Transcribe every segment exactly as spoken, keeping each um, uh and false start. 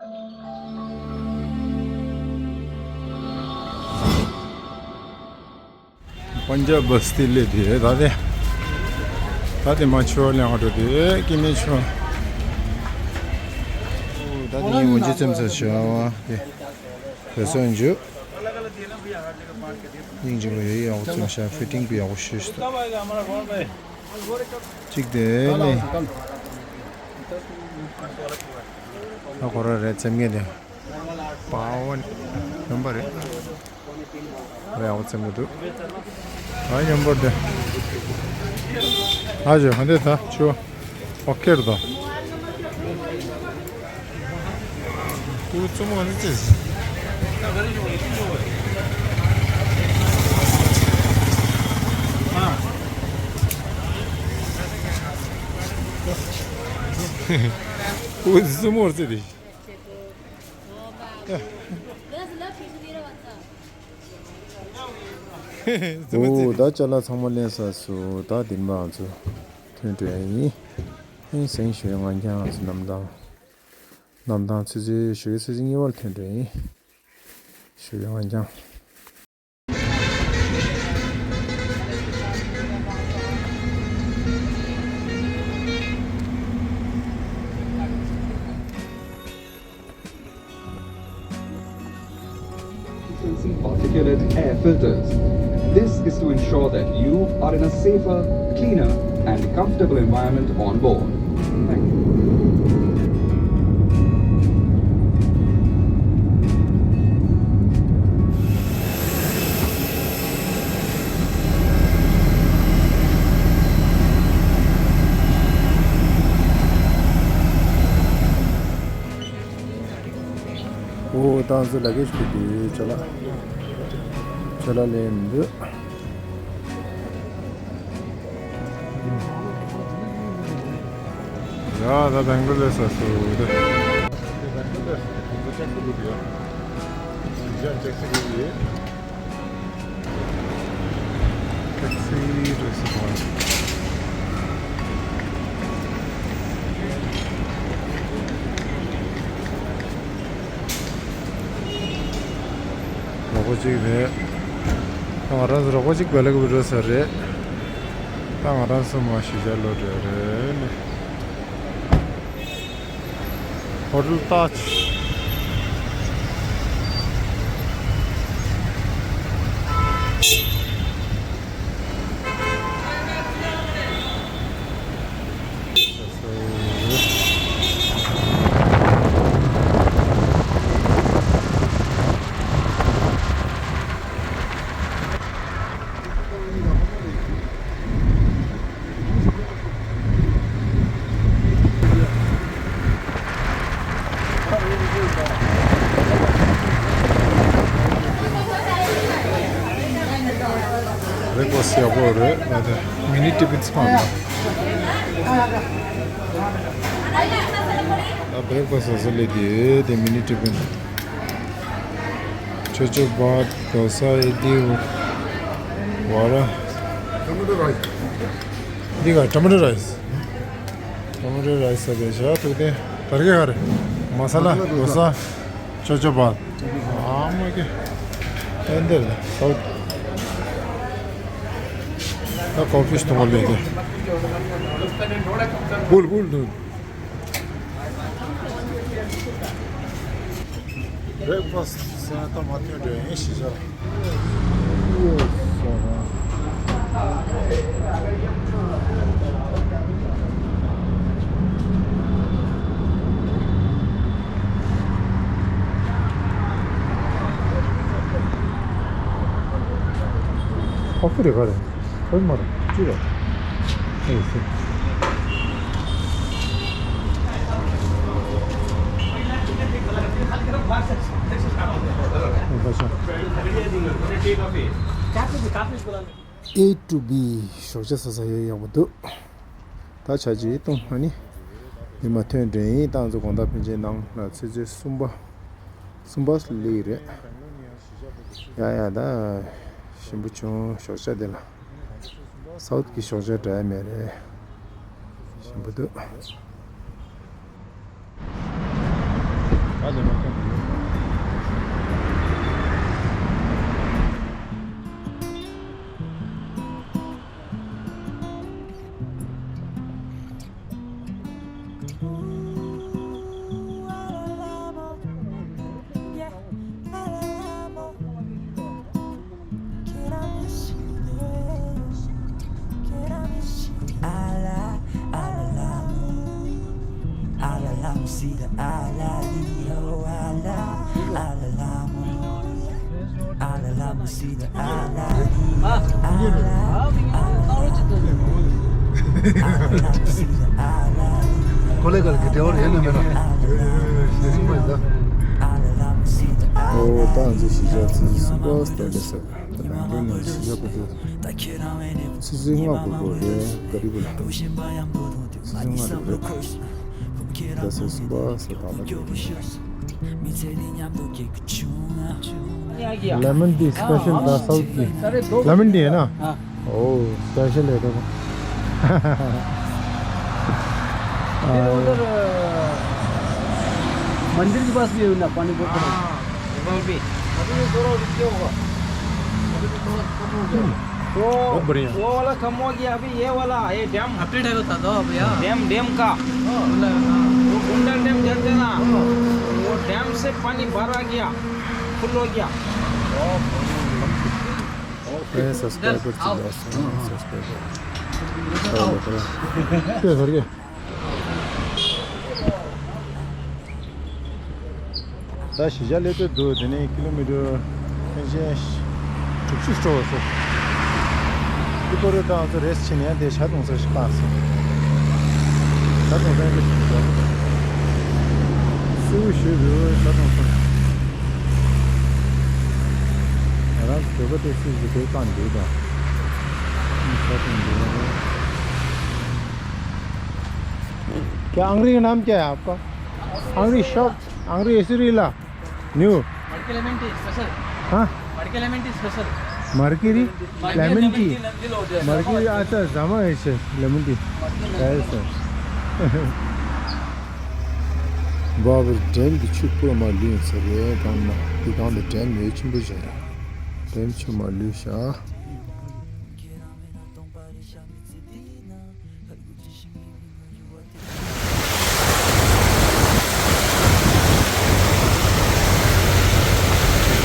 པན་ཇབ་བ་སི་ཏི་སླེབས་དེ་ད་དེ། ད་དེ་མ་ཆོ་ལེན་འགྲོ་དེ་ཀི་མེ་ཆོ། ད་དེ་ངའི་འོན་ཇི་ཙམ་ཚ་ཆ་བ་དེ། བེ་སོན་ཇུ། སྙིང་རྗེ་པོ་ཡོད། ཡག་པོ་བཙུམས་ཤག་ཕི་ཊིང་པོ་ཡག་པོ་ཞུས་སོང་། གཅིག་དེ་ལས། ད་ཁོ་ར་རེད་ཙམ་ངེས་དེ། པའོ་ནི་སྨྱོན་པ་རེད། རེད་ཨའོ་ཙམ་གྱི་འདུག་ཨ་སྨྱོན་པ་རེད། ཨ་ཇོ་ཧ་འདི་ད་ཆུ་ཨོ་ཁེར་ད། ཁུ་ཙུམ་ག་ནི་ཅི། ཁུ་ཙུམ་མོར་ཙི་དི། ཨོ་ད་ཅ་ལག་ཚང་མ་ལེན་ས་སུ་ད་དེ་མ་ང་ཚོ་ཐོན་འགྲོ་ཡ་ཡིན། ཨིན་སེང་ཞུ་ཡ་ང་རྐྱང་ང་ཚོ་གནམ་ཐང་། གནམ་ཐང་ཆུ་ཚོད་ཞུ་ཡ་ཆུ་ཚོད་གཉིས་པར་ཐོན་འགྲོ་ཡིན། ཞུ་ཡ་ང་རྐྱང་། Particulate air filters. This is to ensure that you are in a safer, cleaner, and comfortable environment on board. Thank you. ཨོ་ཏང་སི་ལ་གེ་ཤི་དེ་ཅ་ལག་ཅ་ལག་ལེན་འདུག་ཡ་ད་བེང་ལོར་ལས་ས་སུ་དེ། ཊེག་སི་རེད་ཟེར་བ། རོགས་པ་གཅིག་རེད། ད་ང་རང་ཚོ་རོགས་པ་གཅིག་བལ་གི་རེད་ས་རེད། ད་ང་རང་ཚོ་མ་གཞིས་ཆགས་ལོ་རེད་རེད་ནི། ཧོ་ཊེལ་ཏཱཇ། བྷེ་རེག་ཕ་སི་ཡག་པོ་རེད། ང་དེ་མི་ནི་ཊི་ཕིན་ཚང་མ། ད་བྷེ་རེག་ཕ་སི་ཟེར་ལེ་དེ་དེ་མི་ནི་ཊི་ཕིན། ཆོ་ཆོ་བྷ་ཏ། དོ་ས། ཨི་ཌི། བ་ར། Tomato rice. འདི་ག་ཊོ་མེ་ཊོ་རའི་སི། ཊོ་མེ་ཊོ་རའི་སི་ཟེར་བའི་ཤ་ཐུག་སྟེ་དར་གེ་ག་རེ། མ་ས་ལ། མ་ས་ལ། དོ་ས། ཆོ་ཆོ་བྷ། ཨ་མ་གེ། ཨེ་འདིར་སའུ་ཐི། ད་ཀོ་ཕི་སྟོང་པ་ལས་དེ། བུལ་བུལ་དུ། བྷེ་རེག་ཕ་སི་ཟེར་ན་ད་མ་ཐོན་འདྲ་ཡིན་ཤི་ཤ། ཁོ་ཕི་རེད་ག་རེད། ཁོ་མ་རེད་ཅི་རེད། ཨེ་སི། ཨེ་ཁ་ཤ། A to B ཞོགས་ཇ་ཟ་ས་ཡོད། ཡག་པོ་འདུག་ད་ཆ་ཅི་གཏོང་ཨ་ནི། འདི་མ་ཐོན་འདྲེན་ཡིན་ཏང་ཚོ་དགོང་དག་ཕན་ཆད་ནང་ལ་ཚེས་ཚེས་གསུམ་པ། གསུམ་པ་སླེབས་རེད། ཡ་ཡ་ད། ཞིམ་པོ་བྱུང་ཞོགས་ཇ་དེ་ལ། སའུ་ཐི་གི་ཞོགས་ཇ་འདྲ་མེད་རེད། ཞིམ་པོ་འདུག་ཁོ་ལེ་གལ་གི་དེ་བར་ཡེ་ནས་མེད་ན། ཨོ་ད་ང་ཚོ་གཞིས་ཆགས་ཚོད་གསུམ་པ་སྟོན་པའི་ས་ད་རང་གི་ནས་གཞིས་ཆགས་པ་དེ་ཚོད་ཚོད་ལྔ་གོ་གོ་རེད། ག་རི་བུ་ལ་ཚོད་ཚོད་ལྔ་རེད་རེད། ད་ཚོད་གསུམ་པ་ས་ད་ང་ཚོ། Lemon tea special ད་སའུ་ཐི་ལེ་མོན་ཊི་ཡིན་ན། ཨོ་སི་པེ་ཤལ་ལས་དོ། फिर उधर मंदिर के पास भी है ना पानी बोतल। अभी ये थोड़ा रुक गया होगा। अभी तो थोड़ा कम हो गया। वो बहुत बढ़िया। वो वाला कम हो गया, अभी ये वाला, ये डैम। अपडेट है, बता दो भैया। डैम, डैम का। वो गुंडल डैम चलते ना, वो डैम से पानी बाहर आ गया, फुल हो गया। ए, सब्सक्राइबर चले जाओ, सब्सक्राइबर। के सर के? ད་གཞིས་ཆགས་སླེབས་དུས་འདུག་དེ་ནས་ཀི་ལོ་མི་ཊར་ཕལ་ཆེར་དྲུག་ཅུ་འགྲོ་བ་སོང་། ཀི་ཏོ་རེ་ཏང་ཚོ་རེས་བྱེད་ནས་དེ་ཇ་འཐུང་ས་ཞིག་བཏང་སོང་། ཇ་འཐུང་ས་ཡིན་པ་ཞིག་འགྲོ། སུ་ཞིག་རེད་ཇ་འཐུང་ས། ང་རང་ཚོ་བོད་པ་ཏོག་ཙམ་ཞིག་དེ་བཏང་འདུག་ད། ཇ་འཐུང་འདུག क्या अंग्रेजी नाम क्या है आपका? अंग्रेजी शॉप, अंग्रेजी ऐसे रीला। न्यू। मड़के लेमन टी स्पेशल। हाँ? मड़के लेमन टी स्पेशल। मड़के री? Lemon tea. मड़के री, अच्छा, जमा है इसे, लेमन टी। है सर। बाबर डैम की छुप पूरा मार ली सर, ये काम ना, ये काम तो डैम में छुप जा रहा। डैम छुप मार ली शा।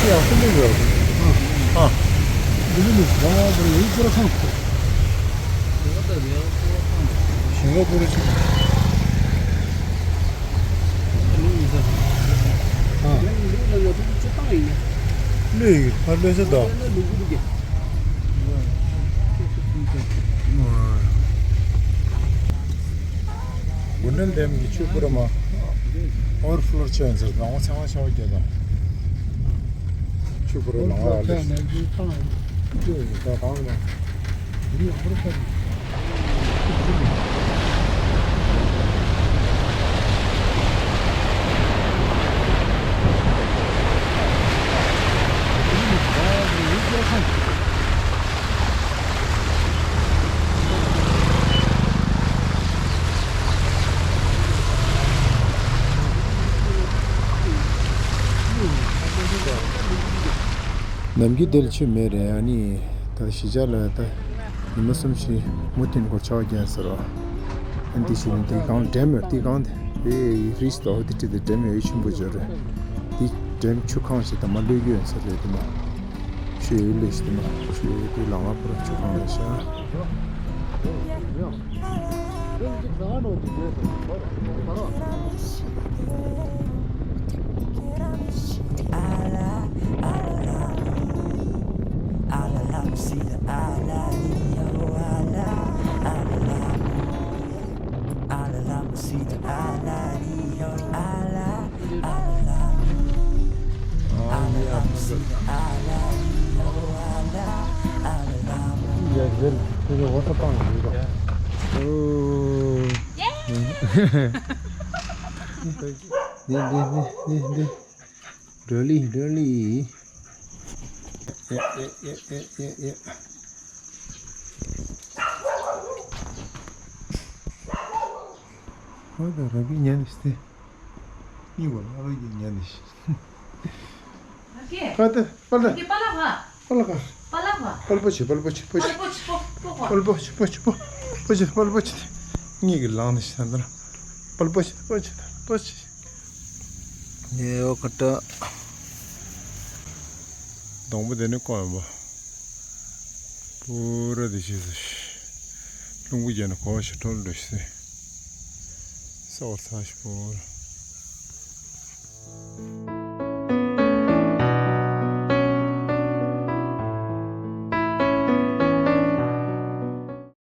ཅི་ཡང་སུན་པོ་ཡོད། ཨ། འདི་ནི་ཟླ་བ་བར་ཡུལ་སྐོར་ཁང་། ཞིང་ཁ་སྐོར་ཅིག་ཨ། ལུས་ཡིན་ཕར་ལོས་ཟེར་དོ། གུ་ནན་ལྡེམ་གྱི་ཆུ་ཕུར་མ། ཨོར་ཕློར་ཆེན་ཟེར་ནང་ཚང་མ་ཆ་བ་རྒྱལ་དང་། ཆུ་ཕུར་ནང་ལ་ལས། ཆུ་ཡི་ད་གང་ན། ནམ་རྒྱུན་དེ་ལ་ཆུ་མེད་རེད། ཨ་ནི་ད་གཞིས་ཆགས་ལ་ད་ཉི་མ་གསུམ་བཞི་མུ་མཐུད་སྐོར་ཆ་བ་རྒྱག་ཟེར་རོ། ཨ་འདི་བཞིན་དེ་གང་འགྲེམ་ཡོད་དེ་གང་དེ་རིས་དོ་དེ་ཁྲི་དེ་འགྲེམ་ཡོད་ཆེན་པོ་བྱོས་རེད། དེ་འགྲེམ་ཆུ་ཁང་ཞིག་དང་མ་ལུས་ཡོད་ཟེར་རེད་དེ་མ། ཆུ་ཡོད་ལས་ཞིག་དེ་མ་ཆུ་ཡོད་དེ་ལ་ང་པུ་ར་ཆུ་ཁང་ལ་ཤ། འདི་འདི་འདི་འདི་འདི། འགྲོ་ལི་འགྲོ་ལི། ཡ་ཡ་ཡ་ཡ་ཡ། ཧོ་ད་རང་གི་ཉན་སྟེ། སྙིང་པོ་ལ་ལ་གི་ཉན་ནི་ཤི། ཨ་ཀེ། ཁ་ཏེ་པ་ལ། ཨ་ཀེ་པ་ལ་བ། པ་ལ་ཁ། པ་ལ་བ། པ་ལ་པོ་ཆི་པ་ལ་པོ་ཆི་པོ་ཆི། པ་ལ་པོ་ཆི་པོ་པོ་བ། པ་ལ་པོ་ཆི་པོ་ཆི་པོ་པོ་ཆི། པ་ལ་པོ་ཆི། སྙིང་གི་ལང་ནི་ཤི་ད་ལ། པ་ལ་པོ་ཆི་པོ་ཆི་པོ་ཆི། ཡེ་ཨོ་ཁ་ཏ། སྡོང་པོ་དེ་ནི་ཀོ་ཡོང་པ། པུ་ར་དེ་ཤི་སུ་ཤི། རླུང་བུ་རྒྱབ་ནས་གོ་བ་ཞིག་འཕྲོ་འགྲོ་ཤི་སེ། ས་བར་ཚ་ཤི་པོ་ར།